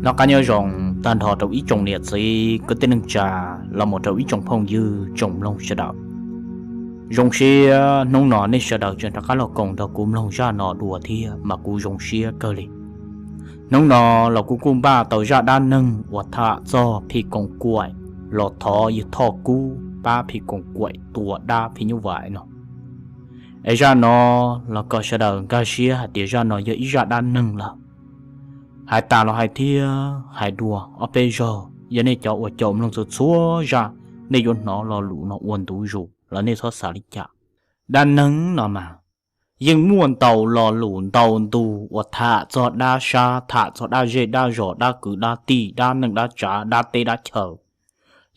Noj qab nyob zoo tag nrho rau ib tsoom niam txiv kwv tij neej tsa los mus rau ib tsoom phooj ywg tsoom mloog sawv daws. Zoo siab hnub no nej sawv daws tseem rov qab los koom nrog kuv mloog zaj no dua thiab mas kuv zoo siab kawg li. Hnub no los kuv kuj npaj tau zaj dab neeg uas tham txog phim koos kaim los thov yawg Thoj Kub pab phim koos kaim tua dab phim nyuj vais no. Es zaj no los kom sawv daws nkag siab hais tias zaj no yog ib zaj dab neeg lawm. Hais tas los hais thiab hais dua ob peb zaug, yog nej cov uas caum mloog txhua txhua zaj, nej yuav hnov lo lus no ua ntu zus los nej txhob xav li cas. Dab neeg no mas yeej muaj ntau lo lus ntau ntu uas tham txog dab sab, tham txog dab zej dab zos, dab kwv dab tij, dab neej dab tsav, dab teb dab chaw.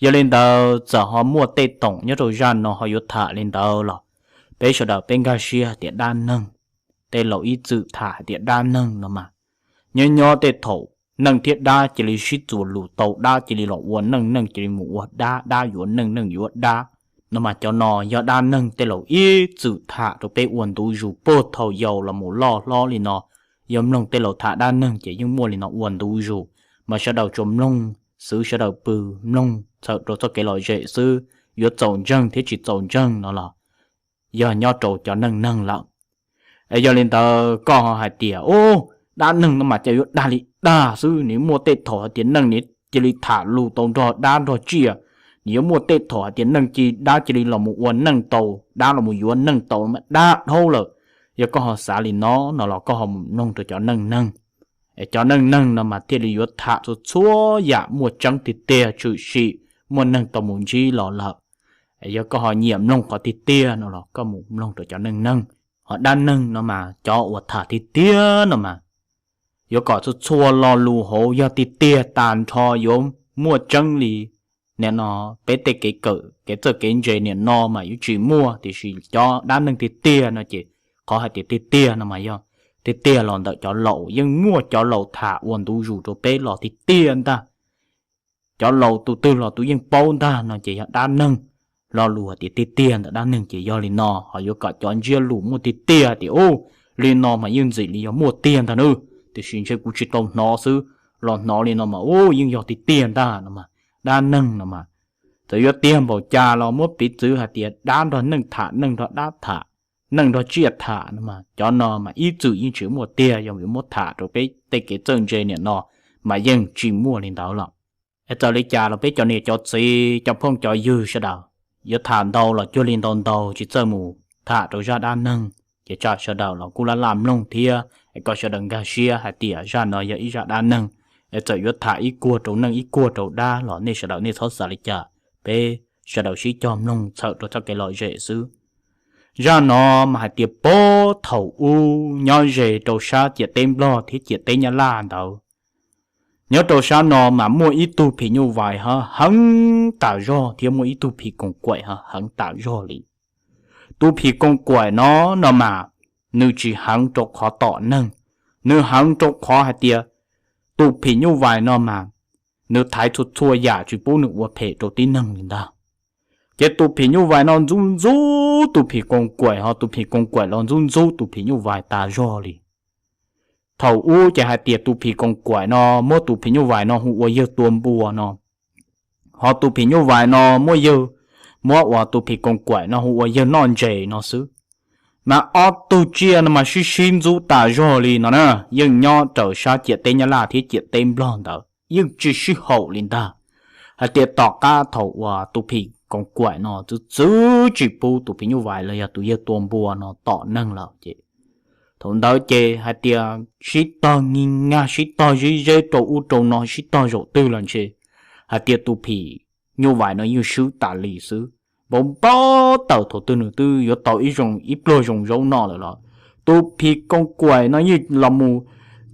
Yog li ntawd txawm ho muaj tej toom nyob rau zaj no ho yuav tham li ntawd los peb sawv daws peb nkag siab hais tias dab neeg. Tej laus ib txwm tham hais tias dab neeg no mas nyob nyob tej thaum neeg thiab dab cia li sib txuas lus tau, dab cia li los ua neej, neej cia li mus ua dab, dab yuav neej, neej yuav dab. No mas cov no yog dab neeg tej laus ib txwm tham rau peb ua ntu zus puag thaum yau los mus loj hlob li no. Yog mloog tej laus tham dab neeg ces yeej muaj li no ua ntu zus, mas sawv daws tsuas mloog xwv sawv daws pw, mloog txhawm rau txoj kev lom zem xwb, yuav txaus ntseeg thiab tsis txaus ntseeg no los yog nyob rau cov neej neeg lawm. Es yog li ntawd koj ho hais tias, u, dab neeg no mas cas yuav dag li dag xwb, nws muaj tej thaum hais tias neeg nws cia li tham lus tau nrog dab nrog tsiaj, nws yuav muaj tej thaum hais tias neeg cia dab cia li los mus ua neej tau, dab los mus yuav neej tau mas dab dhau lawm. Yog koj ho xav li no no los koj ho mus mloog rau cov neej neeg. Es cov neej neeg no mas thiaj li yuav tham txhua txhua yam muaj tseeb tiag tiag tshwm sim muaj neeg tau mus ntsib los lawm. Es yog koj ho nyiam mloog qhov tiag tiag no los koj mus mloog rau cov neej neeg. Ho dab neeg no mas cov uas tham tiag tiag no mas yuav kom txhua txhua lo lus hauv yog tiag tiag tas nrho yuav muaj tseeb li. Nim no peb tej kev kawm kev txawj kev ntse nim no mas yuav tsis muaj, tiam sis cov dab neeg tiag tiag no ces qhov hais tias tiag tiag no mas yog tiag tiag los ntawm cov laus, yeej muaj cov laus tham ua ntu zus rau peb los tiag tiag ntag. Cov laus tus twg los tus yeej paub ntag no ces yog dab neeg. Lo lus hais tias tiag tiag ntawm dab neeg ces yog li no, ho yuav kom cov ntsiab lus muaj tiag tiag tias, u, li no mas yeej ntxim li yog muaj tiag ntag nawb, tiam sis ntshe kuv tsis tau hnov xwb, los hnov li no mas, u, yeej yog tiag tiag ntag no mas. Dab neeg no mas txawm yuav tiag npaum cas los muab piv txwv hais tias dab nrog neeg tham, neeg nrog dab tham, neeg nrog tsiaj tham no mas cov no mas ib txwm yeej tsis muaj tiag, yog yuav muab tham rau peb tej kev txawj ntse nim no mas yeej tsis muaj li ntawd lawm. Es txawm li cas los peb cov niam cov txiv cov phooj cov ywg sawv daws, yuav tham ntau los cuag li ntau ntau, tsis txawj mus tham rau zaj dab neeg, ces tsam sawv daws los kuj laj laj mloog thiab, es kom sawv daws nkag siab hais tias zaj no yog ib zaj dab neeg. Es txawm yuav tham ib kuag rau neej ib kuag rau dab los nej sawv daws nej txhob xav li cas, peb sawv daws sib cog mloog txhawm rau txoj kev lom zem xwb. Zaj no mas hais tias puag thaum ub nyob ze rau sab ciam teb Nplog thiab ciam teb Nyab Laj ntawd, nyob rau sab no mas muaj ib tug phim nyuj vais heev tas zog thiab muaj ib tug phim koos kaim heev tas zog li. Tus phim koos kaim no, no mas nws tsis heev rau qhov tom neeg, nws heev rau qhov hais tias tus phim nyuj vais no mas nws thaiv txhua txhua yam tsis pub nws ua phem rau tib neeg li ntag. Ces tus phim nyuj vais no ntxub ntxub tus phim koos kaim, ho tus phim koos kaim los ntxub ntxub tus phim nyuj vais tas zog li. Thaum ub ces hais tias tus phim koos kaim no muab tus phim nyuj vais no hu ua yawg tua npua no, ho tus phim nyuj vais no muab yawg, muab uas tus phim koos kaim no hu ua yawg noj ntses no xwb. Mas ob tug tsiaj no mas sib sib ntxub tas zog li no na, yeej nyob raws sab ciam teb Nyab Laj thiab ciam teb Nplog ntawd yeej tsis sib haum li ntag. Hais tias tom qab thaum uas tus phim koos kaim no txwv txwv tsis pub tus phim nyuj vais los yog tus yawg tua npua no tom neeg lawm ces, thaum ntawd ces hais tias sib tog nyig nyag, sib tog zib zeb rau ub rau no, sib tog zaum twg los ntshe hais tias tus phim nyuj vais no yeej swb tas li xwb. Npau npau taws, thaum twg nws twb yuav tau ib zoo ib pluag zoo zaub noj lawm los tus phim koos kaim no yeej los mus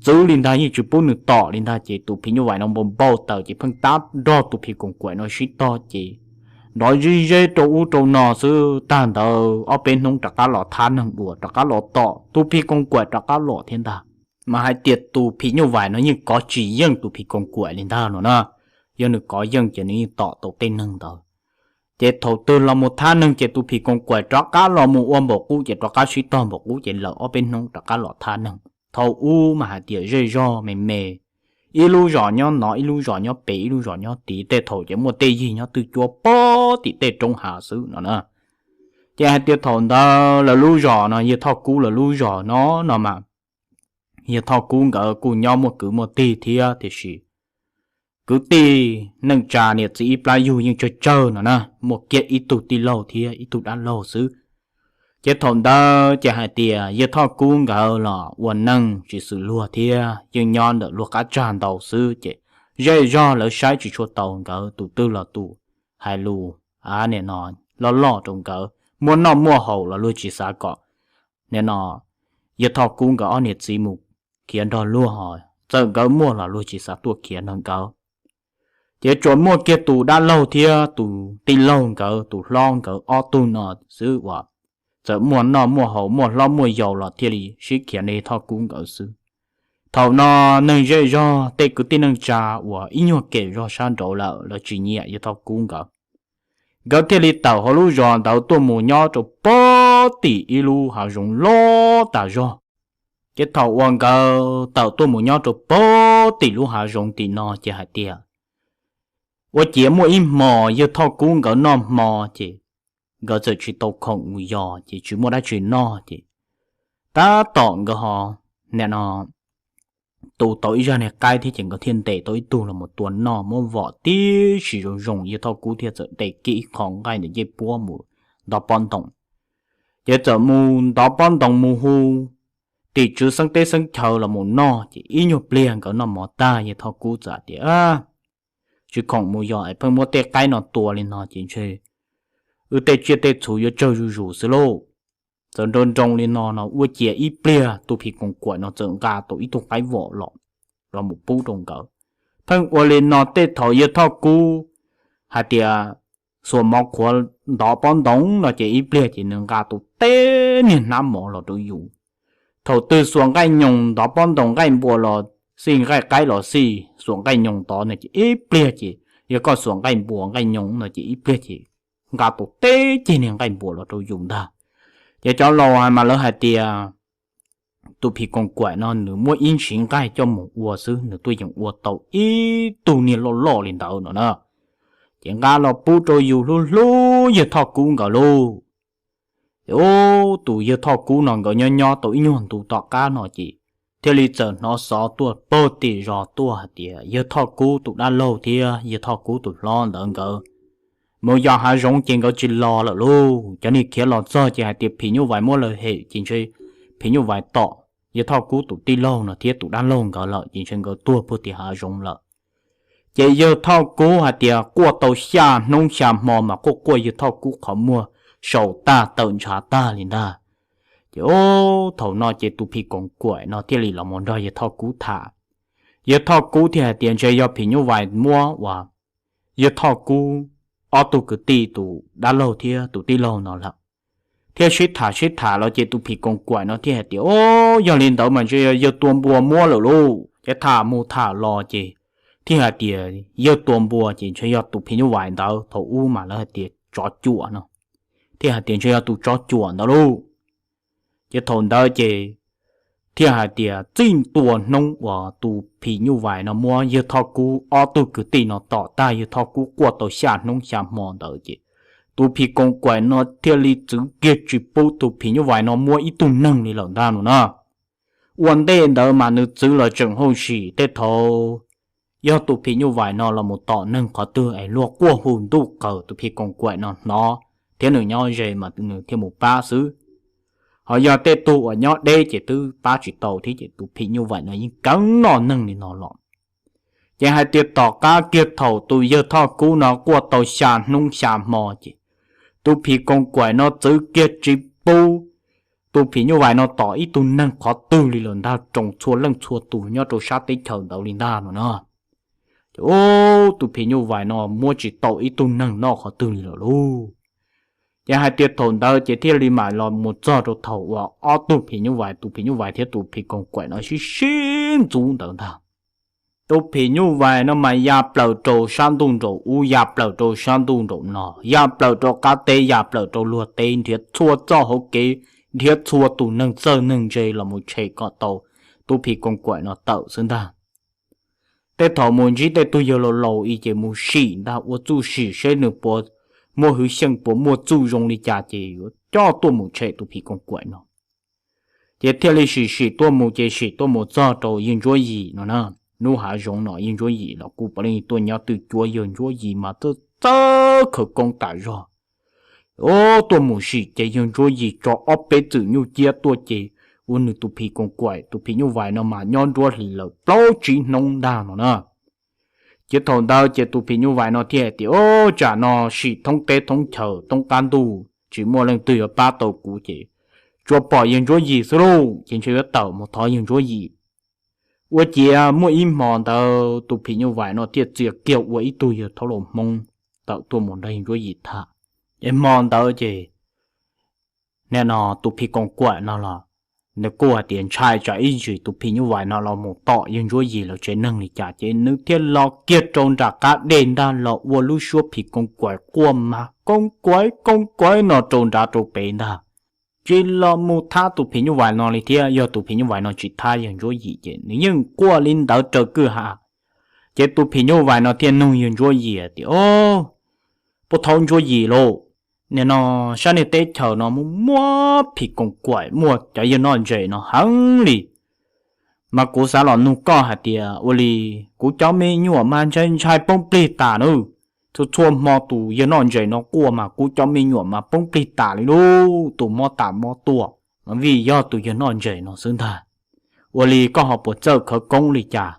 txwv li ntag, yeej tsis pub nws tom li ntag. Ces tus phim nyuj vais no npau npau taws ces pheej tab nrog tus phim koos kaim no sib tog ces nrov zib zeb rau ub rau no xwb. Tag ntawd ob peb hnub rov qab los thab neeg dua, rov qab los tom, tus phim koos kaim rov qab los thiab ntag. Mas hais tias tus phim nyuj vais no yeej kov tsis yeej tus phim koos kaim li ntag no na. Yog nws kov yeej ces nws yeej tom tau tej neeg ntawd. Ces thaum twg los mus thab neeg ces tus phim koos kaim rov qab los mus ua npaum qub, ces rov qab sib tog npaum qub, ces lawm ob peb hnub rov qab los thab neeg. Thaum ub mas hais tias zej zog me me, ib lub zos nyob nov, ib lub zos nyob pem, ib lub zos nyob tid, tej thaum ces muaj tej yig nyob twj cuab pog tim tej roob hav xwb no na. Ces hais tias thaum ntawd lawv lub zos no, yawg Thoj Kub lawv lub zos no no mas, yawg Thoj Kub nkawd kuj nyob muaj kwv muaj tij thiab, tiam sis kwv tij neej tsa niam txiv ib plab yug yeej tsawg tsawg no na, muaj kiag ib tug tij laug thiab ib tug dab laug xwb. Ces thaum ntawd ces hais tias yawg Thoj Kub nkawd los ua neej tsis xws luag thiab, yeej nyob ntawm luag qab tsag ntau xwb, ces zej zog lawv saib tsis tshua tau nkawd, tus twg los tus hais lus, a, nim no loj loj rau nkawd, muaj noj muaj haus los luag tsis xav kom, nim no yawg Thoj Kub nkawd ob niam txiv mus khiav nrog luag, txawm nkawd muaj los luag tsis xav tuaj khiav nrog nkawd. Ces tsuas muaj kiag tus dab laug thiab tus tij laug nkawd, tus hlob nkawd ob tug no xwb uas txawm muaj noj muaj haus, muaj hlob muaj yau los thiaj li sib khiav nrog yawg Thoj Kub nkawd xwb. Thaum no neeg zej zog tej kwv tij neej tsa uas ib nyuag kem zog sab nraud lawm, lawv tsis nyiam yawg Thoj Kub nkawd, nkawd thiaj li tawm hauv lub zos ntawd tuaj mus nyob rau pog tim ib lub hav zoov loj tas zog. Ces thaum uas nkawd tawm tuaj mus nyob rau pog tim lub hav zoov tim no ces hais tias ua ciav muaj ib hmos yawg Thoj Kub nkawd noj hmo ces nkawd txawm tsis tau khoom mus yos, ces tsis muaj dab tsi noj, ces tab tom nkawd ho, nim no tu tau ib zaj niag qaib thiab, ces nkawd thiaj ntes tau ib tug los mus tua noj, muab vom tib si zoo zoo, yawg Thoj Kub thiaj txawm ntes kiag ib qho nqaij ntawm ncej puab mus ntov pob ntoos. Ces txawm mus ntov pob ntoos mus hu tim tswv xeeb teb xeeb chaw los mus noj, ces ib nyuag pliag nkawd noj mov tag, yawg Thoj Kub txawm tias, tsis khoom mus yos es pheej muab tej qaib no tua li no ces ntshe wb tej tsiaj tej txhu yuav tsawg zuj zus xwb lauj. Txawm nroo nroo li no no ua ciav ib pliag tus phim koos kaim no txawm nqa tau ib tug qaib vom los, los mus pub rau nkawd. Pheej ua li no tej thaum yawg Thoj Kub hais tias xuas mov qhuav ntov pob ntoos no ces ib pliag ces nws nqa tau teb niag hnab mov los rau yus. Thaum twg xuas nqaij nyoos ntov pob ntoos nqaij npua los xij, nqaij qaib los xij, xuas nqaij nyoos ntov no ces ib pliag ces, yog koj xuas nqaij npua nqaij nyoos no ces ib pliag ces nqa tau teb ceg niag nqaij npua los rau yus ntag. Ces cov laus mas lawv hais tias tus phim koos kaim no nws muab ib ntsis nqaij coj mus ua xwb, nws tuaj yeem ua tau ib tug niag loj loj li ntawd no na. Ces nqa los pub rau yus hlub hlub yawg Thoj Kub nkawd lauj. Ces ub, tus yawg Thoj Kub no nkawd nyob nyob tau ib nyuag ntu tom qab no ces thiaj li txawm hnov xov tuaj pag tim zos tuaj hais tias yawg Thoj Kub tus dab laug thiab yawg Thoj Kub tus hlob ntawd nkawd mus yos hav zoov ces nkawd tsis los lawm lauj. Cov niag khiav los txog ces hais tias phim nyuj vais muab lawv hem ces ntshe phim nyuj vais tom yawg Thoj Kub tus tij laug no thiab tus dab laug nkawd lawm ces ntshe nkawd tuag pag tim hav zoov lawm. Ces yawg Thoj Kub hais tias quaj tau xya hnub xya hmo mas quaj quaj yawg Thoj Kub qhov muag sau tag tawm ntshav tag li ntag. Ces ub, thaum no ces tus phim koos kaim no thiaj li los mus nrog yawg Thoj Kub tham. Yawg Thoj Kub thiaj hais tias ntshe yog phim nyuj vais muab uas yawg Thoj Kub ob tug kwv tij tus dab laug thiab tus tij laug no lawm. Thiaj sib tham sib tham los ces tus phim koos kaim no thiaj hais tias, o, yog li ntawd mas ntshe yog yawg tua npua muab lawm lauj. Ces tham mus tham los ces thiaj hais tias yawg tua npua ces ntshe yog tus phim nyuj vais ntawd, thaum ub mas lawv hais tias tsov cuam no, thiaj hais tias ntshe yog tus tsov cuam ntawd lauj. Ces thaum ntawd ces thiaj hais tias txij ntua hnub uas tus phim nyuj vais no muab yawg Thoj Kub ob tug kwv tij no tom tag, yawg Thoj Kub quaj tau xya hnub xya hmo ntawd ces tus phim koos kaim no thiaj li txwv kiag tsis pub tus phim nyuj vais no muab ib tug neeg li lawm ntag no na. Ua ntej ntawd mas nws txwv los tseem hauj sim, tej thaum yog tus phim nyuj vais no los mus tom neeg qhov twg es luag quaj hu ntuj qawm tus phim koos kaim no hnov thiab nws nyob ze mas nws thiaj mus pab xwb. Ho yog tej tug uas nyob deb ces twb pab tsis tau thiab, ces tus phim nyuj vais no yeej keev noj neeg li no los. Ces hais tias tom qab kiag thaum tus yawg Thoj Kub no quaj tau xya hnub xya hmo ces tus phim koos kaim no txwv kiag tsis pub tus phim nyuj vais no tom ib tug neeg qhov twg li lawm ntag, roos txhua leej txhua tus nyob rau sab teb chaws ntawd li ntag no na. Ces ub, tus phim nyuj vais no muab tsis tau ib tug neeg noj qhov twg li lawm lauj. Ces hais tias thaum ntawd ces thiaj li mam los mus txog rau thaum uas ob tug phim nyuj vais, tus phim nyuj vais thiab tus phim koos kaim no sib sib ntxub ntawd ntag. Tus phim nyuj vais no mas ya plaws rau sab ntuj nraum ub, ya plaws rau sab ntuj nraum no, ya plaws rau qab teb, ya plaws rau luag teb, nrhiav txhua txoj hauv kev, nrhiav txhua tus neeg txawj neeg ntse los mus tshem kom tau tus phim koos kaim no tawm xwb ntag. Tej thaum mus ntsib tej tug yawg laus laus i ces mus sim ntag, ua txuj sim seb nws puas muaj hwv xyeej, puas muaj txuj zoo li cas ces yuav coj tuaj mus tshem tus phim koos kaim no. Ces thiaj li sim sim tuaj mus ces sim tuaj mus txog rau yawg Ntsuab Yim no na. Hnub hav zoov no yawg Ntsuab Yim los kuj puav leej tuaj nyob twj cuab, yawg Ntsuab Yim mas txawj txawj khawv koob tas zog. Ub, tuaj mus sim ces yawg Ntsuab Yim tso ob peb txwm nyuj ciab tuaj ces ua nws tus phim koos kaim, tus phim nyuj vais no mas nyob nruab hlis lawm plaub tsib hnub ntag no na. Ces thaum ntawd ces tus phim nyuj vais no thiaj tias, Ub, tsam no sim thoob teb thoob chaw thoob qab ntuj tsis muaj leej twg yuav pab tau kuv ces tsuas pom yawg Ntsuab Yim xwb lauj, ces ntshe yuav tawm mus thov yawg Ntsuab Yim. Ua ciav muaj ib hmo ntawd tus phim nyuj vais no thiaj txia kiag ua ib tug yawg thaub laus Hmoob tawm tuaj mus nrog yawg Ntsuab Yim tham. Es hmo ntawd ces nim no tus phim koos kaim no los nws kuj hais tias ntshai tsam ib ntsis tus phim nyuj vais no los mus tom yawg Ntsuab Yim lawv tsev neeg li cas ces nws thiaj los kiag rau nram qab dej ntag los ua lub suab phim koos kaim quaj mas koos kaim koos kaim no rau nrad rau pem ntag. Tsis los mus thab tus phim nyuj vais no li thiab, yog tus phim nyuj vais no tsis thab yawg Ntsuab Yim ces nws yeej quaj li ntawd raws kwj ha. Ces tus phim nyuj vais no thiaj nug yawg Ntsuab Yim tias, Ub, pub thaub Ntsuab Yim lauj, nim no sab niag teb chaws no muaj muaj phim koos kaim, muaj cov yawg noj ntses no heev li. Mas kuv xav los nug koj hais tias ua li kuv cov me nyuam mas ntshai ntshai poob plig tas nawb. Txhua txhua hmo tus yawg noj ntses no quaj mas kuv cov me nyuam mas poob plig tas li lauj, tus mob tas mob tuaj. Mas vim yog tus yawg noj ntses no xwb ntag. Ua li koj ho puas txawj khawv koob li cas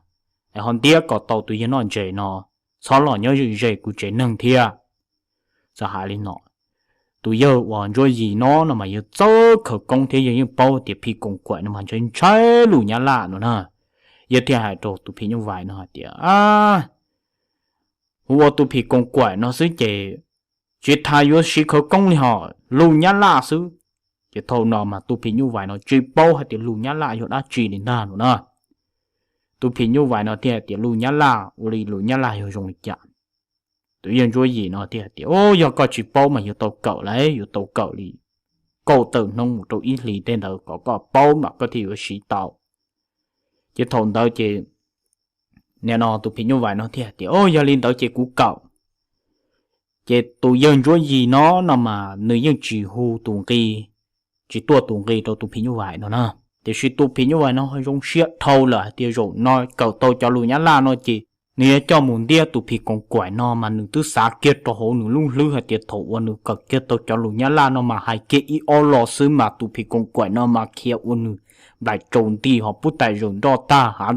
es ho ntiab kom tau tus yawg noj ntses no txhob los nyob ze kuv tsev neeg thiab? Txawm hais li no, tus yawg uas Ntsuab Yim no no mas yawg txawj khawv koob thiab yawg yeej paub tias phim koos kaim no mas ntshai ntshai lus Nyab Laj no na. Yawg thiaj hais rau tus phim nyuj vais no hais tias, Hu ua tus phim koos kaim no xwb ces tsis tas yuav siv khawv koob li hos, lus Nyab Laj xwb. Ces thaum no mas tus phim nyuj vais no tsis paub hais tias lus Nyab Laj yog dab tsi li ntag no na. Tus phim nyuj vais no thiaj hais tias, Lus Nyab Laj, ua li lus Nyab Laj yog zoo li cas? Tus yawg Ntsuab Yim no thiaj tias, Ub, yog koj tsis paub mas yuav tau kawm lauj, yuav tau kawm li kaum tawm hnub mus rau ib hlis tej ntawd kom koj paub mas koj thiaj yuav siv tau. Ces thaum ntawd ces nim no tus phim nyuj vais no thiaj tias, Ub, yog li ntawd ces kuv kawm. Ces tus yawg Ntsuab Yim no no mas nws yeej tsis hu tus nqi, tsis tuaj tus nqi rau tus phim nyuj vais no na. Tiam sis tus phim nyuj vais no zoo siab dhau lawm hais tias zaum no kawm tau cov lus Nyab Laj no ces nws yuav coj mus ntiab tus phim koos kaim no mas nws twb xav kiag rau hauv nws lub hlwb hais tias thaum uas nws kawm kiag tau cov lus Nyab Laj no mas hais kiag ib ob lo xwb mas tus phim koos kaim no mas khiav ua nws nplaim tsaus nti ho pub tais zaum nroj tag,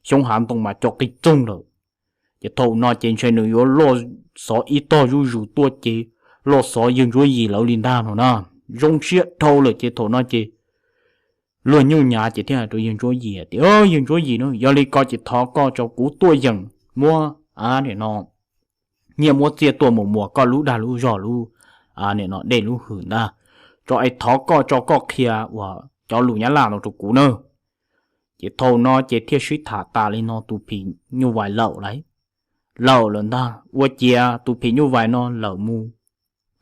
xyoob hav ntoo mas co qis txoog lawm. Ces thaum no ces ntshe nws yuav loj xov ib tog zuj zus tuaj ces loj xov yawg Ntsuab Yim lawv li ntag no na. Zoo siab dhau lawm ces thaum no ces luag nyuj nyav ces thiaj hais rau yawg Ntsuab Yim tias, Yawg Ntsuab Yim, yog li ko ces thov koj tso kuv tuaj yeem muab, nim no, nyiaj muab txiaj tuaj mus muas koj lub dag lub zog lub, nim no dej lub hwm ntag, tso es thov koj tso koj qhia uas cov lus Nyab Laj no rau kuv na. Ces thaum no ces thiaj sib tham tas li no tus phim nyuj vais lawm lauj. Lawm lawm ntag, ua ciav tus phim nyuj vais no lawm mus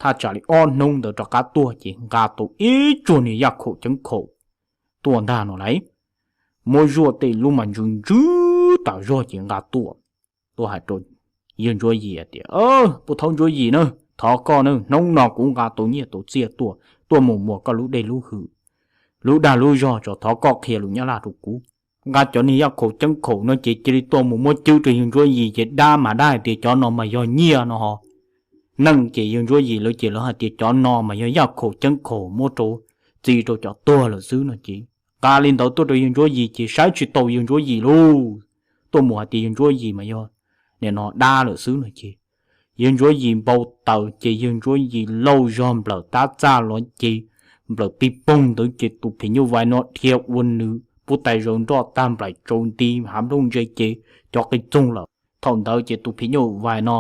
thaj tsam li ob hnub ntawd rov qab tuaj ces nqa tau ib tsuag niag yaj khaum ceeb khaum tuaj ntag no lauj. Muab zuaj tej lub mas ntsws ntsws tas zog ces nqa tuaj, tuaj hais rau yawg Ntsuab Yim tias, Pub thaub Ntsuab Yim na, thov koj na, hnub no kuv nqa tau nyiaj tau txiaj tuaj, tuaj mus muas koj lub dej lub hwm, lub dag lub zog, tso thov koj qhia lus Nyab Laj rau kuv. Nqa cov niag yaj khaum ceeb khaum no ces cia li tuaj mus muab cwb rau yawg Ntsuab Yim ces dab mas dab hais tias cov no mas yog nyiaj no ho. Neej ces yawg Ntsuab Yim lawv ces lawv hais tias cov no mas yog yaj khaum ceeb khaum muab rau txi rau cov tuag lawm xwb no ces nqa li ntawd tuaj rau yawg Ntsuab Yim ces saib tsis taus yawg Ntsuab Yim lauj. Tuaj mus hais tias yawg Ntsuab Yim mas yog nim no dab lawm xwb no ces yawg Ntsuab Yim npau taws ces yawg Ntsuab Yim lauj zog nplawm tab txaj los ces nplawm pig poog ntawd ces tus phim nyuj vais no dhia ua nws pub tais zaum nroj tag nplaim tsaus nti hav nplooj ntse ces cov qis txoog lawm. Thaum ntawd ces tus phim nyuj vais no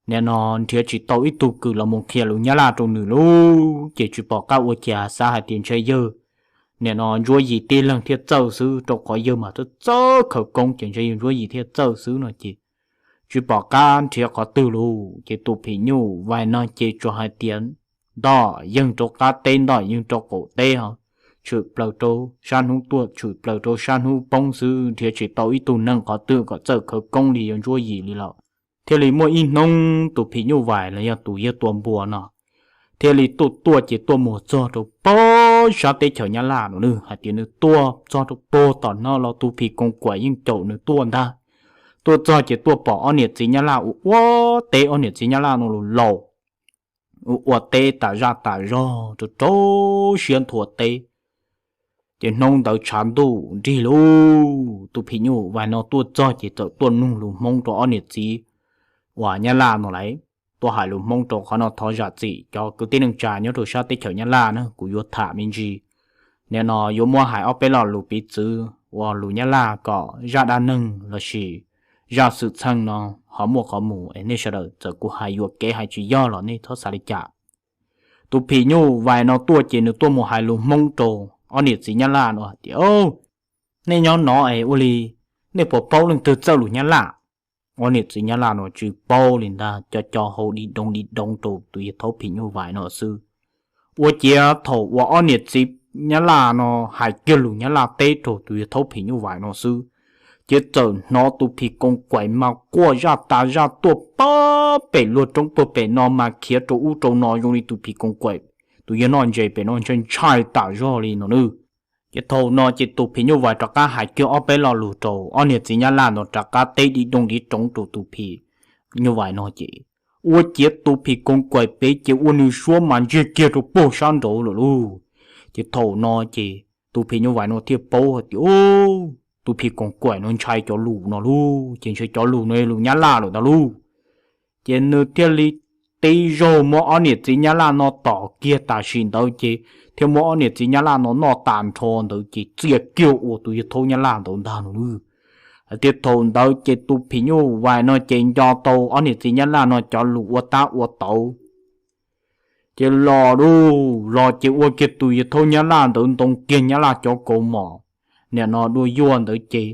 nim no nrhiav tsis tau ib tug kws los mus qhia lus Nyab Laj rau nws lauj, ces tsis pom qab ua cas xav hais tias ntshe yawg nim no Ntsuab Yim tib leeg thiaj txawj xwb, rau qhov yawg mas txawj txawj khawv koob ces ntshe yawg Ntsuab Yim thiaj txawj xwb no ces tsis pom qab nrhiav qhov twg lauj. Ces tus phim nyuj vais no ces tsuas hais tias ntoj yeej rau qab teb ntoj yeej rau qaum teb ho, tshwm plaws rau sab hnub tuaj tshwm plaws rau sab hnub poob xwb, nrhiav tsis tau ib tug neeg qhov twg kom txawj khawv koob li yawg Ntsuab Yim li lawm. Thiaj li muaj ib hnub tus phim nyuj vais los yog tus yawg Tua Npua no thiaj li tuaj tuaj ces tuaj mus txog rau pem sab teb chaws Nyab Laj no nws hais tias nws tuaj txog rau pem tom no los tus phim koos kaim yeej caum nws tuaj ntag. Tuaj txog ces tuaj pom ob niam txiv Nyab Laj ua ua teb, ob niam txiv Nyab Laj no laus laus ua ua teb tas zaj tas zog rau rau siab nthua teb. Ces hnub ntawd tshav ntuj nrig lug, tus phim nyuj vais no tuaj txog ces txawm tuaj nug lus Hmoob rau ob niam txiv uas Nyab Laj no lawm, tuaj hais lus Hmoob rau qhov no thov zam txim cov kwv tij neej tsa nyob rau sab teb chaws Nyab Laj na, kuv yuav tham me ntsis. Nim no yuav muab hais ob peb lo lus piv txwv uas lus Nyab Laj kom zaj dab neeg lossis zaj xwm txheej no ho muaj qhov mus es nej sawv daws txawm kuv hais yuam kev hais tsis yog los nej txhob xav li cas. Tus phim nyuj vais no tuaj ces nws tuaj mus hais lus Hmoob rau ob niam txiv Nyab Laj no tias, nej nyob no es ua li nej puas paub leej twg txawj lus Nyab Laj? Ob niam txiv Nyab Laj no tsis paub li ntag, co co hau di doog di doog rau tus yawg thaub phim nyuj vais no xwb. Ua ciav thaum uas ob niam txiv Nyab Laj no hais kiag lus Nyab Laj teb rau tus yawg thaub phim nyuj vais no xwb, ces txawm hnov tus phim koos kaim mas quaj zaj tas zaj tuaj pem luag roob puag pem no mas khiav rau ub rau no zoo li tus phim koos kaim, tus yawg noj ntses pem no ntshai ntshai tas zog li no nawb. Ces thaum no ces tus phim nyuj vais rov qab hais kiag ob peb lo lus rau ob niam txiv Nyab Laj no rov qab teb di doog di doog rau tus phim nyuj vais no ces ua ciav tus phim koos kaim pem ces ua nws suab mas ntsiag kiag rau puag sab nraud lawm lauj. Ces thaum no ces tus phim nyuj vais no thiaj paub hais tias tus phim koos kaim no ntshai cov lus no lauj, ces ntshai cov lus no lus Nyab Laj lawm ntag lauj. Ces nws thiaj li tib zaug muab ob niam txiv Nyab Laj no tom kiag tam sim ntawd ces thiaj muab ob niam txiv Nyab Laj no noj tas nrho ntawd ces txia kiag ua tus yawg thaub Nyab Laj ntawd ntag no nawb. Hais tias thaum ntawd ces tus phim nyuj vais no ces nco tau ob niam txiv Nyab Laj no cov lus ua tab ua tauv, ces los lauj, los ces ua kiag tus yawg thaub Nyab Laj ntawd ntoo kiag Nyab Laj cov kaus mom, nim no dua yuaj ntawd ces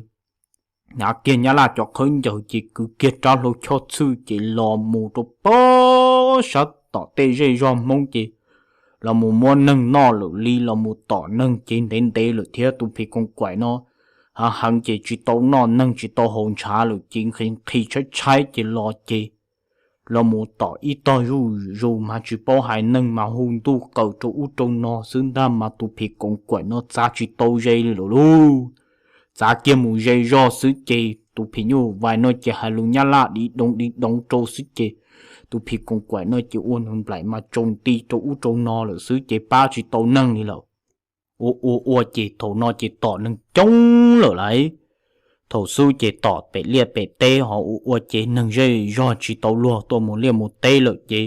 hnav kiag Nyab Laj cov qhawb ncaws ces kwv kiag rab hlau chob txhwj ces los mus rau pem sab tom tej zej zog Hmoob ces los mus muab neeg noj lawm li, los mus tom neeg ces ntev ntev lawm thiab tus phim koos kaim no hav heev ces tsis tau noj neeg tsis tau haus ntshav lawm ces nqhis nqhis tshaib tshaib ces los ces los mus tom ib tog zuj zus mas tsis paub hais neeg mas hu ntuj qaws rau ub rau no xwb ntag mas tus phim koos kaim no txav tsis tau ze li lawm lauj. Txav kiag mus ze zog xwb ces tus phim nyuj vais no ces hais lus Nyab Laj di doog di doog rau xwb ces tus phim koos kaim no ces ua nws nplaim mas tsaus nti rau ub rau no lawm xwb ces pab tsis tau neeg li lawm. Ua ua ua ces thaum no ces tom neeg coob lawm lauj. Thaum xub ces tom pem liaj pem teb ho ua ua ces neeg zej zog tsis tau luag tuaj mus liaj mus teb lawm ces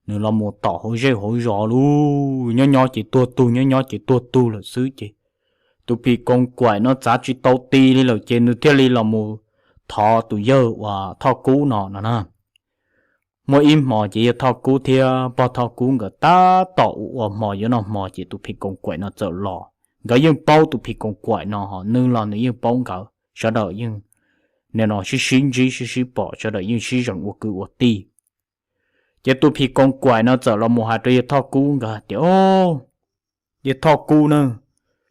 nws los mus tom hauv zej hauv zos lauj, nyob nyob ces tuag tug nyob nyob ces tuag tug lawm xwb ces tus phim koos kaim no txav tsis tau ti li lawm ces nws thiaj li los mus thov tus yawg uas Thoj Kub no no na. Muaj ib hmo ces yawg Thoj Kub thiab pog Thoj Kub nkawd tab tom ua ua hmo yuav noj hmo ces tus phim koos kaim no txawm los. Nkawd yeej paub tus phim koos kaim no ho nws los nws yeej paub nkawd, sawv daws yeej nim no sib sib ntsib sib sib pom, sawv daws yeej sib zeem ua kwv ua tij. Ces tus phim koos kaim no txawm los mus hais rau yawg Thoj Kub nkawd tias, Yawg Thoj Kub na,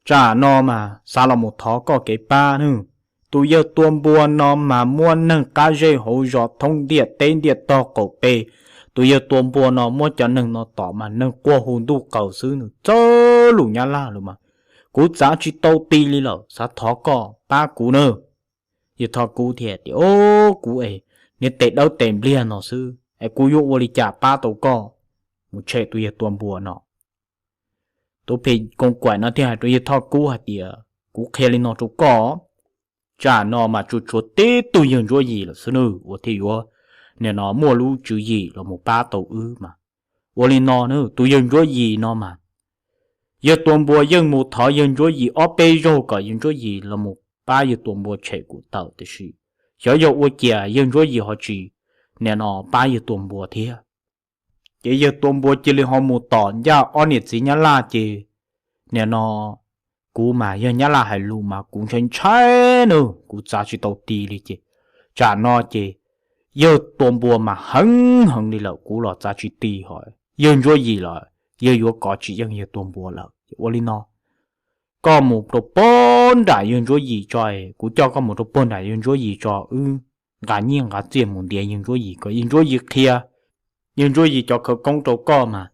tsam no mas xav los mus thov koj kev pab nawb. Tus yawg Tua Npua no mas muab neeg qab zej hauv zos thoob ntiaj teb ntiaj tog qaum pes. Tus yawg Tua Npua no muab cov neeg no tom mas neeg quaj hu ntuj qaws xwb, nws txawj lus Nyab Laj lawm mas kuv txav tsis tau ti li lawm, xav thov koj pab kuv nawb. Yawg Thoj Kub thiaj tias, Au, kuv es niag tes dawb tes npliag no xwb es kuv yuav ua li cas pab tau koj mus tshem tus yawg Tua Npua no? Tus phim koos kaim no thiaj hais rau yawg Thoj Kub hais tias, Kuv qhia li no rau koj, tsam no mas tsuas tshuav tib tug yawg Ntsuab Yim lawm xwb nawb uas thiaj yuav nim no muaj lub tswv yim los mus pab tau wb mas. Ua li no nawb, tus yawg Ntsuab Yim no mas yawg Tua Npua yeej mus thov yawg Ntsuab Yim ob peb zaug kom yawg Ntsuab Yim los mus pab yawg Tua Npua tshem kuv tawm, tiam sis xyov yog ua cas yawg Ntsuab Yim ho tsis nim no pab yawg Tua Npua thiab. Ces yawg Tua Npua cia li ho mus tom ncaj ob niam txiv Nyab Laj ces nim no kuv mas yog Nyab Laj hais lus mas kuv ntshai ntshai nawb, kuv txav tsis tau ti li ces tsam no ces yawg Tua Npua mas heev heev li lawm kuv los txav tsis ti ho yawg Ntsuab Yim los yawg yuav kov tsis yeej yawg Tua Npua lawm. Ces ua li no koj mus rau puag nram yawg Ntsuab Yim tso, kuv coj koj mus rau puag nram yawg Ntsuab Yim tso, wb nqa nyiaj nqa txiaj mus ntiav yawg Ntsuab Yim kom yawg Ntsuab Yim qhia yawg Ntsuab Yim cov khawv koob rau koj mas.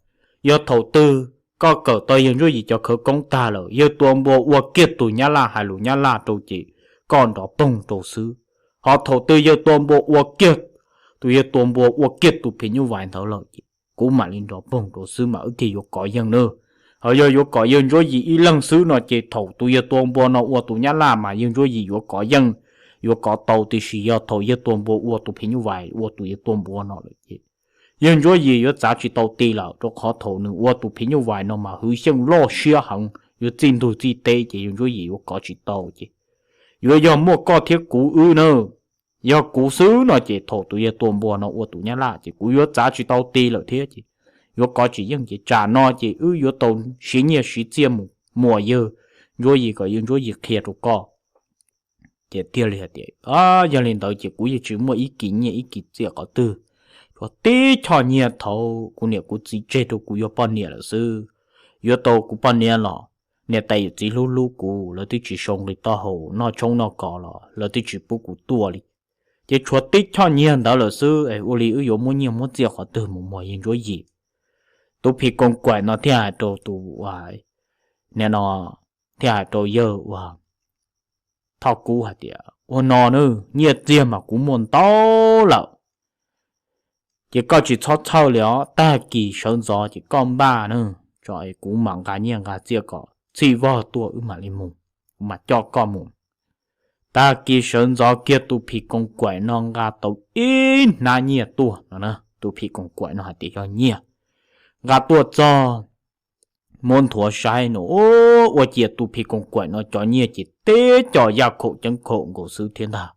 Yog thaum twg koj kawm tau yawg Ntsuab Yim cov khawv koob tag lawm, yawg tua npua ua kiag tus nyab laj hais lus nyab laj rau ces koj nrov poog rau xwb. Ho thaum twg yawg tua npua ua kiag, tus yawg tua npua ua kiag tus phim nyuj vais ntawd lawm ces kuv mam li nrov poog rau xwb mas wb thiaj yuav kov yeej na. Ho yog yuav kom yawg Ntsuab Yim ib leeg xwb no ces thaum tus yawg tua npua no ua tus nyab laj mas yawg Ntsuab Yim yuav kov yeej, yuav kov tau, tiam sis yog thaum yawg tua npua ua tus phim nyuj vais ua tus yawg tua npua no lawm ces yawg Ntsuab Yim yuav txav tsis tau ti lawm, rau qhov thaum nws ua tus phim nyuj vais no mas hwv xyeej loj siab heev, yuav txij ntug txij teb ces yawg Ntsuab Yim yuav kov tsis tau ces yuav yog muaj koj thiab kuv wb na. Yog kuv xwb no ces thaum tus yawg tua npua no ua tus nyab laj ces kuv yuav txav tsis tau ti lawm thiab ces yuav kov tsis yeej ces tsam no ces wb yuav tau siv nyiaj siv txiaj mus muas yawg Ntsuab Yim kom yawg Ntsuab Yim qhia rau koj. Ces thiaj li hais tias, Yog li ntawd ces kuv yeej tsis muaj ib kis nyiaj ib kis txiaj qhov twg, tshuav tib choj nyiaj thaum kuv niam kuv txiv tseg rau kuv yuav poj niam lawm xwb. Yuav tau kuv poj niam los niam tais yawm txiv hlub hlub kuv, lawv twb tsis sau nqi taub hau noj tshoob noj kos los lawv twb tsis pub kuv tuaj li. Ces tshuav tib choj nyiaj ntawd lawm xwb es ua li wb yuav muab nyiaj muab txiaj qhov twg mus muas yawg Ntsuab Yim? Tus phim koos kaim no thiaj hais rau tus, nim no, thiaj hais rau yawg uas Thoj Kub hais tias, Ua no nawb, nyiaj txiag mas kuv muaj ntau lawm, ces koj tsis txhob txhawj li os, tag kis sawv ntxov ces koj npaj nawb, tso kuv mam nqa nyiaj nqa txiaj kom txhij vog tuaj wb mam li mus, kuv mam coj koj mus. Tag kis sawv ntxov kiag tus phim koos kaim no nqa tau ib hnab nyiaj tuaj no, tus phim koos kaim no hais tias yog nyiaj, nqa tuaj txog muab nthuav saib no, ua ciav tus phim koos kaim no cov nyiaj ces teb co yaj khaum ceeb khaum nkaus xwb thiab ntag.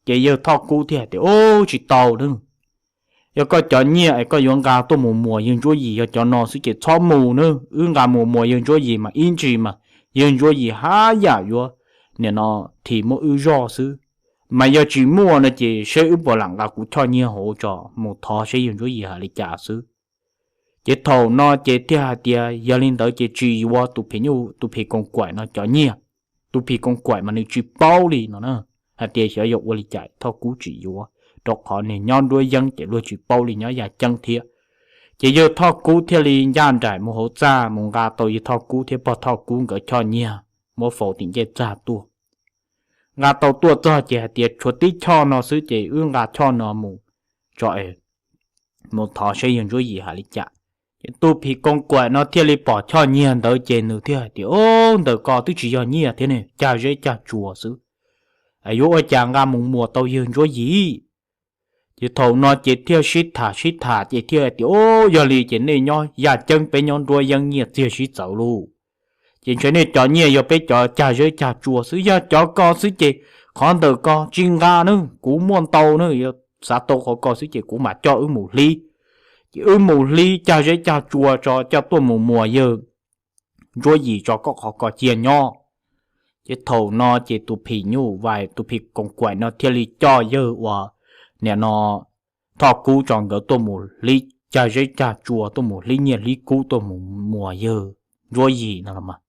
Ces yawg Thoj Kub thiaj hais tias, Ub, tsis tau nawb, yog koj cov nyiaj es koj yuav nqa tuaj mus muas yawg Ntsuab Yim yog cov no xwb ces txhob mus nawb, wb nqa mus muas yawg Ntsuab Yim mas ib ntsis mas yawg Ntsuab Yim haj yam yuav, nim no, thim muab wb zoj xwb. Mas yog tsis muaj no ces seb wb puas lam nqa kuv choj nyiaj hauv tso mus thov seb yawg Ntsuab Yim hais li cas xwb. Ces thaum no ces thiaj hais tias, Yog li ntawd ces tsis yuav, tus phim nyuj, tus phim koos kaim no cov nyiaj. Tus phim koos kaim mas nws tsis paub li no na, hais tias xyov yog ua li cas Thoj Kub tsis yuav, rau qhov nws nyob nruab yeeb ces luag tsis paub li nyob yaj ceeb thiab. Ces yawg Thoj Kub thiaj li ncaj nraim mus hauv txaj mus nqa tau yawg Thoj Kub thiab pog Thoj Kub nkawd choj nyiaj muab faus tim ncej txag tuaj. Nqa tau tuaj txog ces hais tias, Tshuav tib choj no xwb ces wb nqa choj no mus tso es mus thov seb yawg Ntsuab Yim hais li cas. Ces tus phim koos kaim no thiaj li pom choj nyiaj ntawd ces nws thiaj hais tias, Ub, ntawm ko twb tsis yog nyiaj thiab ne, cag zeb cag tsua xwb, yuav ua cas nqa mus muas tau yawg Ntsuab Yim? Ces thaum no ces thiaj sib tham sib tham ces thiaj hais tias, Ub, yog li ces nej nyob yaj ceeb, peb nyob nruab yeeb, nyiaj txiag sib txawv lauj. Ces ntshe nej cov nyiaj yog peb cov cag zeb cag tsua xwb, yog cov ko xwb ces qhov ntawm ko tsis nqa nawb, kuv muaj ntau nawb, yog xav tau qhov ko xwb ces kuv mam coj wb mus hlib. Ces wb mus hlib cag zeb cag tsua tso coj tuaj mus muas yawg Ntsuab Yim tso, koj qhov ko cia nyob. Ces thaum no ces tus phim nyuj vais, tus phim koos kaim no thiaj li coj yawg uas, nim no, Thoj Kub tso nkawd tuaj mus hlib cag zeb cag tsua, tuaj mus hlib nyiaj hlib kub, tuaj mus muas yawg Ntsuab Yim no los mas.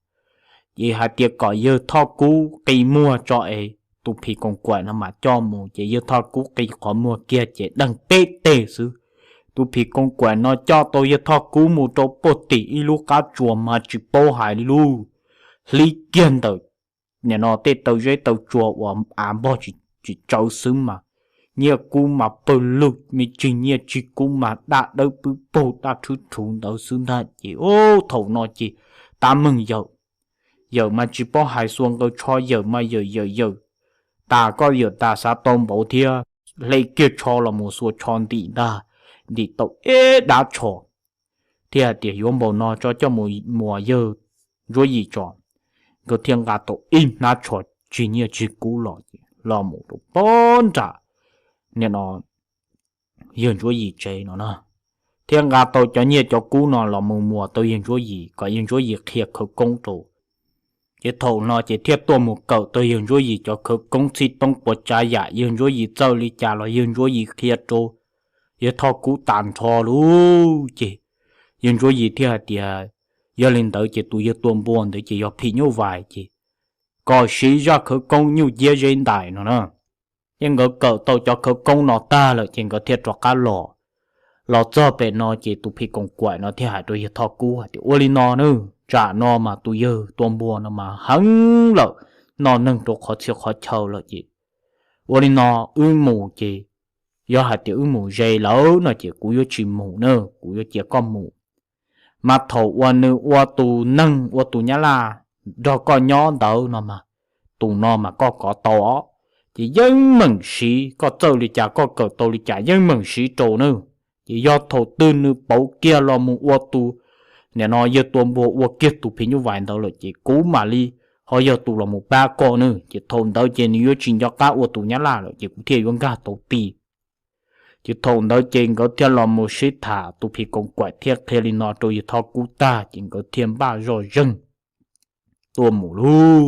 Ces hais tias kom yawg Thoj Kub qi muag tso es tus phim koos kaim no mas coj mus, ces yawg Thoj Kub qi qhov muag kiag ces deeg peb teg xwb. Tus phim koos kaim no coj tau yawg Thoj Kub mus rau puag tim ib lub qab tsua mas tsis paub hais li lauj. Hlib kiag ntawm, nim no, tej taw zeb taw tsua uas av npog tsis tsawv xwb mas nyiaj kub mas pawg lug me ntsis, nyiaj tsis kub mas daj dawb pwb paug daj rhwb rhuv ntawd xwb ntag. Ces ub, thaum no ces tab meeg yawm, yawm mas tsis paub hais, xuas nkaus tsho yawm mas yawm yawm yawm tas, koj yawm tas xav tau npaum thiab, hle kiag tsho los mus xuas tsho ntim ntag, ntim tau ib dab tsho. Thiaj hais tias, Yuav npaum no tso coj mus muas yawg Ntsuab Yim tso. Nkawd thiaj nqa tau ib hnab tsho tsis nyiaj tsis kub los, los mus rau puag nram, nim no, yawg Ntsuab Yim tsev no na. Thiaj nqa tau cov nyiaj cov kub no los mus muas tau yawg Ntsuab Yim kom yawg Ntsuab Yim qhia khawv koob rau. Ces thaum no ces thiaj tuaj mus kawm tau yawg Ntsuab Yim cov khawv koob txhij toob puas tsav yam, yawg Ntsuab Yim txawj li cas los yawg Ntsuab Yim qhia rau yawg Thoj Kub tas nrho lauj. Ces yawg Ntsuab Yim thiaj hais tias, Yog li ntawd ces tus yawg tua npua ntawd ces yog phim nyuj vais ces kom siv zaj khawv koob nyuj ciab zeb ntais no na. Ces nkawd kawm tau cov khawv koob no tag lawm ces nkawd thiaj rov qab los. Los txog pem no ces tus phim koos kaim no thiaj hais rau yawg Thoj Kub hais tias, ua li no nawb, tsam no mas tus yawg tua npua no mas heev lawm, noj neeg rau qhov txhia qhov chaw lawm ces ua li no, wb mus ces yog hais tias wb mus ze lawm no ces kuv yuav tsis mus na, kuv yuav cia koj mus. Mas thaum uas nws ua tus neeg ua tus nyab laj nrog koj nyob ntawd no mas, tus no mas koj kov tau os. Ces yeej meem siv, koj txawj li cas koj kawm tau li cas yeej meem siv rau nawb. Ces yog thaum twg nws pauv kiag los mus ua tus, nim no yawg tua npua ua kiag tus phim nyuj vais ntawd lawm ces kuv mam li ho yog tus los mus pab koj nawb. Ces thaum ntawd ces nws yuav tsis nco qab ua tus nyab laj lawm ces kuv thiaj yuav nkag tau ti. Ces thaum ntawd ces nkawd thiaj los mus sib tham, tus phim koos kaim thiaj qhia li no rau yawg Thoj Kub tag ces nkawd thiaj npaj zoj zeeg tuaj mus lauj.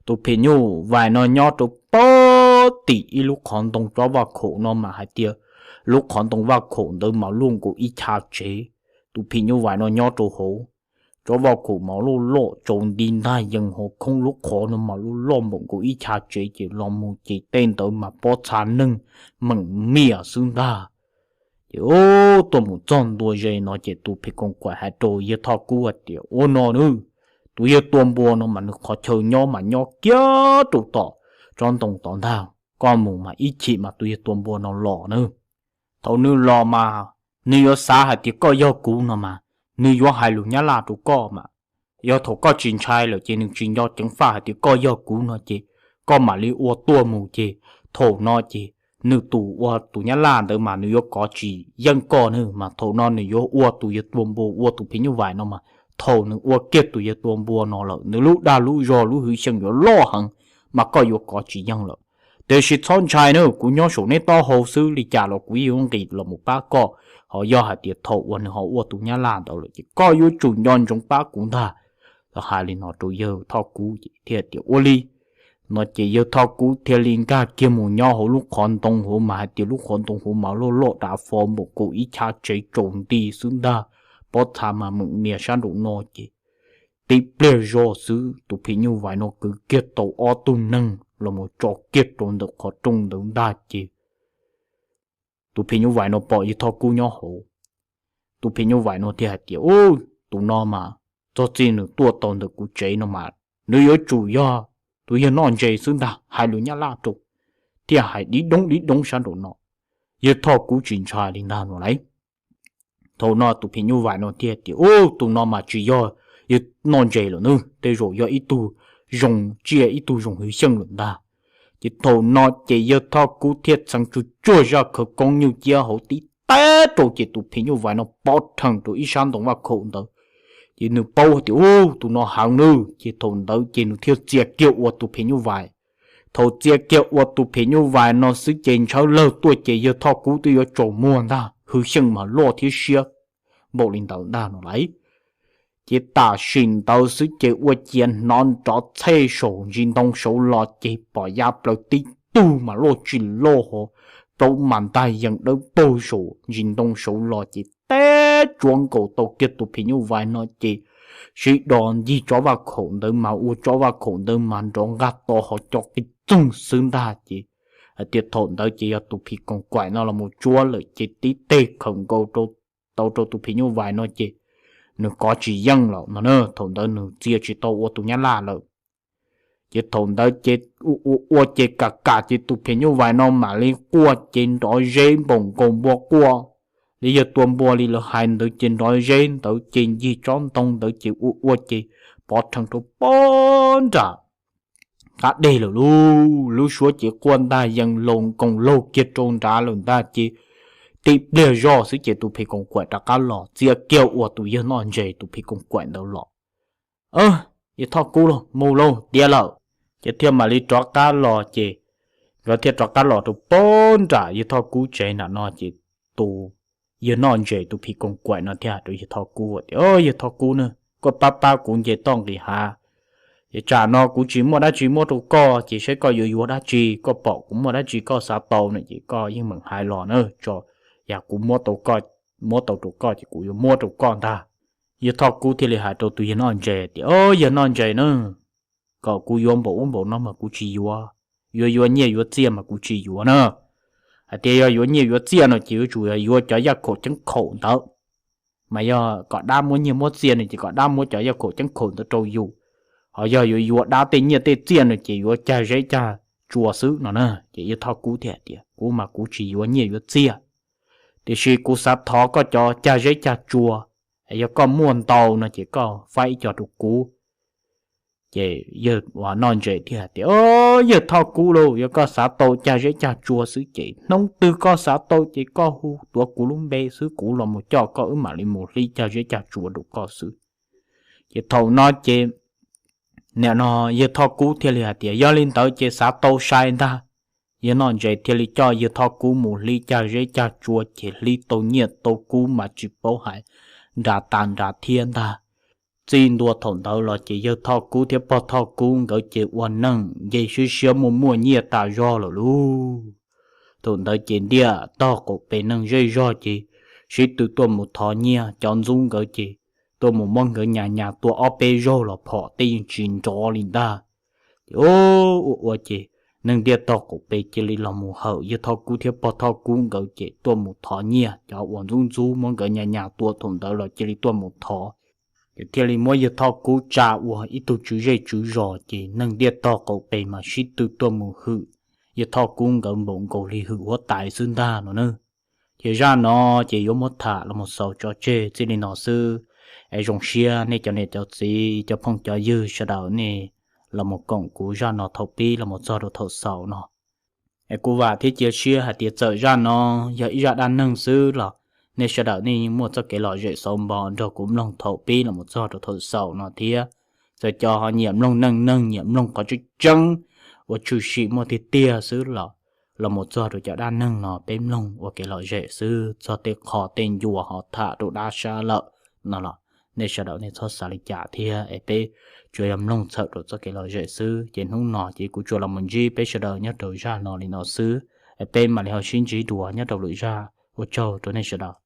Tus phim nyuj vais no nyob rau pem tim ib lub qhov ntoo tsob vaj khaum no mas hais tias lub qhov ntoo vaj khaum ntawd mas luaj nkaus ib chav tsev. Tus phim nyuj vais no nyob rau hauv tsob vaj khaum mas loj loj tsaus nti ntag, yees hauv khoob lub qhov no mas loj loj npaum nkaus ib chav tsev ces los mus ces tej ntawd mas pob txha neeg meem miam xwb ntag. Ces tuaj mus txog ntua ze no ces tus phim koos kaim hais rau yawg Thoj Kub hais tias, ua no nawb, tus yawg tua npua no mas nws qhov chaw nyob mas nyob kiag rau tom tsob ntoo tod ntag, koj mus mas ib chim mas tus yawg tua npua no los nawb. Thaum nws los mas nws yuav xav hais tias koj yog kuv no mas, nws yuav hais lus nyab laj rau koj mas. Yog thaum koj tsis ntshai lawm ces nws tsis nco ceev faj hais tias koj yog kuv no ces koj mam li ua tuaj mus ces thaum no ces nws tus ua tus nyab laj ntawd mas nws yuav kov tsis yeej koj nawb, mas thaum no nws yuav ua tus yawg tua npua ua tus phim nyuj vais no mas, thaum nws ua kiag tus yawg tua npua no lawm nws lub dag lub zog lub hwv xyeej yuav loj heev, mas koj yuav kov tsis yeej lawm. Tiam sis txhob ntshai nawb, kuv nyob saum neb taub hau xwb, li cas los kuv yeej yuav nqis los mus pab koj. Ho yog hais tias thaum uas nws ho ua tus nyab laj ntawd lawm ces koj yuav tsum nco ntsoov pab kuv ntag. Hais li no rau yawg Thoj Kub ces thiaj tias ua li no ces yawg Thoj Kub thiaj li nkag kiag mus nyob hauv lub qhov ntoo hauv mas hais tias lub qhov ntoo hauv mas loj loj dav fo npaum nkaus ib chav tsev tsaus nti xwb ntag, pob txha mas meem mias sab nraum no ces tib pliag zog xwb tus phim nyuj vais no kwv kiag tau ob tug neeg los mus tso kiag rau ntawm qhov rooj ntawd ntag ces tus phim nyuj vais no pom yawg Thoj Kub nyob hauv. Tus phim nyuj vais no thiaj hais tias, u, tus no mas txog txij nws tuaj tau ntawm kuv tsev no mas nws yuav tsum yog tus yawg noj ntses xwb ntag, hais lus nyab laj rau, thiaj hais dib doob dib doob sab nraum no. Yawg Thoj Kub tsis ntshai li ntag no lauj. Thaum no tus phim nyuj vais no thiaj tias, u, tus no mas tsis yog yawg noj ntses lawm nawb, tej zaum yog ib tug zoo tsiaj ib tug zoo hwv xyeej lawm ntag. Ces thaum no ces yawg Thoj Kub thiaj txheev tsuag tsuag zaj khawv koob nyuj ciab hauv tib teb rau ces tus phim nyuj vais no pov rhees rau ib sab ntoo vaj khaum ntawd. Ces nws paub tias, u, tus no heev nawb, ces thaum ntawd ces nws thiaj txia kiag ua tus phim nyuj vais. Thaum txia kiag ua tus phim nyuj vais no xwb ces ntshawb lawg tuaj ces yawg Thoj Kub twb yuav tsaus muag ntag, hwv xyeej mas loj thiab siab npaum li ntawd ntag no lauj. Ces tam sim ntawd xwb ces ua ciav hnov nrov txhej saum ntsis ntoo saud los ces pom yav plaws tib tug mas loj tsis loj hos, plaub mas ntag yees dawb paug saum ntsis ntoo saud los ces teb tsuav nkaus tau kiag tus phim nyuj vais no ces sib do ncig tsob vaj khaum ntawd mas ua tsob vaj khaum ntawd mas nrov nqaj to ho co qis txoog xwb ntag ces hais tias thaum ntawd ces yog tus phim koos kaim no los mus tsuab lawm ces tib teg khawm nkaus tau rau tus phim nyuj vais no ces nws kov tsis yeej lawm no na, thaum ntawd nws txia tsis tau ua tus nyab laj lawm. Ces thaum ntawd ces ua ua ua ces kam kam ces tus phim nyuj vais no mam li quaj ces nrov zeb npaum nkaus npua quaj li yawg tua npua li lawv hais ntawd ces nrov zeb ntawd ces ncig tsob ntoo ntawd ces ua ua ces pov rhees rau pog nram qab deg lawm lauj. Lub suab ces quaj ntag yees laus nkoos laug kiag rau nrad lawm ntag ces tib pliag zoj xwb ces tus phim koos kaim rov qab los txia kiag ua tus yawg noj ntses tus phim koos kaim ntawd los. Yawg Thoj Kub los mus lauj, tiav lawm. Ces thiaj mam li rov qab los ces nkawd thiaj rov qab los rau pog nram yawg Thoj Kub tsev nram no ces tus yawg noj ntses tus phim koos kaim no thiaj hais rau yawg Thoj Kub tias, yawg Thoj Kub na, koj pab pab kuv nce toj nqis hav. Ces tsam no kuv tsis muaj dab tsi muab rau koj ces saib koj yuav yuav dab tsi, koj pom kuv muaj dab tsi koj xav tau no ces koj yeej meem hais los na, tso, yam kuv muab tau koj, muab tau rau koj ces kuv yuav muab rau koj ntag. Yawg Thoj Kub thiaj li hais rau tus yawg Noj Ntses tias, Au, yawg Noj Ntses na, kom kuv yuav npaum ub npaum no mas kuv tsis yuav, yuav yuav nyiaj yuav txiaj mas kuv tsis yuav na. Hais tias yog yuav nyiaj yuav txiaj no ces yuav tsum yuav cov yaj khaum ceeb khaum ntawd, mas yog kom dab muab nyiaj muab txiaj no ces kom dab muab cov yaj khaum ceeb khaum ntawd rau yus, ho yog yuav yuav dab tej nyiaj tej txiaj no ces yuav cag zeb cag tsua xwb no na. Ces yawg Thoj Kub thiaj tias, Kuv mas kuv tsis yuav nyiaj yuav txiaj, tiam sis kuv xav thov koj cov cag zeb cag tsua, yog koj muaj ntau no ces koj faib ib co rau kuv. Ces yawg Noj Ntses thiaj tias, Au, yawg Thoj Kub lauj, yog koj xav tau cag zeb cag tsua xwb ces hnub twg koj xav tau ces koj hu tuav kuv lub npe xwb, kuv los mus coj koj wb mam li mus hlib cag zeb cag tsua rau koj xwb. Ces thaum no ces nim no yawg Thoj Kub thiaj li hais tias, Yog li ntawd ces xav tau sai ntag. Yawg Noj Ntses thiaj li coj yawg Thoj Kub mus hlib cag zeb cag tsua, ces hlib tau nyiaj tau kub mas tsis paub hais nra tas nra thiab ntag. Txij ntua thaum ntawd los ces yawg Thoj Kub thiab pog Thoj Kub nkawd ces ua neej nce siab siab muaj muaj nyiaj tas zog lawm lauj. Thaum ntawd ces ntiaj tog qaum pem neeg zej zog ces sib tw tuaj mus thov nyiaj, cov ntxub nkawd ces tuaj mus muab nkawd nyas nyas tua ob peb zaug los phom tej yeej tsis nrov li ntag. Ces ua ua ces neeg ntiaj tog qaum pem cia li los mus hawm yawg Thoj Kub thiab pog Thoj Kub nkawd ces tuaj mus thov nyiaj, cov uas ntxub ntxub muab nkawd nyas nyas tua thaum ntawd los cia li tuaj mus thov. Ces thiaj li muab yawg Thoj Kub tsa ua ib tug tswv zej tswv zos, ces neeg ntiaj tog qaum pem mas sib tw tuaj mus hwm yawg Thoj Kub nkawd npaum nkaus li hwm huab tais xwb ntag no na. Ces zaj no ces yuav muab tham los mus xaus tso tseg txij li no xwb. Es zoo siab nej cov niam cov txiv cov phooj cov ywg sawv daws nej los mus koom kuv zaj no thaum pib los mus txog rau thaum xaus no. Es kuv vam thiab cia siab hais tias txawm zaj no yog ib zaj dab neeg xwb los nej sawv daws nej muaj txoj kev lom zem xauv npo nrog kuv mloog thaum pib los mus txog rau thaum xaus no thiab. Txawm cov ho nyiam mloog neej neeg, nyiam mloog qhov tseeb tseeb uas tshwm sim muaj tiag tiag xwb los, los mus txog rau cov dab neeg no peb mloog ua kev lom zem xwb, txog tej qho tej ncua ho tham rau dab sab lawm no los nej sawv daws nej txhob xav li cas thiab, es peb tsuas yog mloog txhawm rau txoj kev lom zem xwb. Ces hnub no ces kuv tsuas los mus ntsib peb sawv daws nyob rau zaj no li no xwb, es peb mam li ho sib ntsib dua nyob rau lwm zaj. Ua tsaug rau nej sawv daws.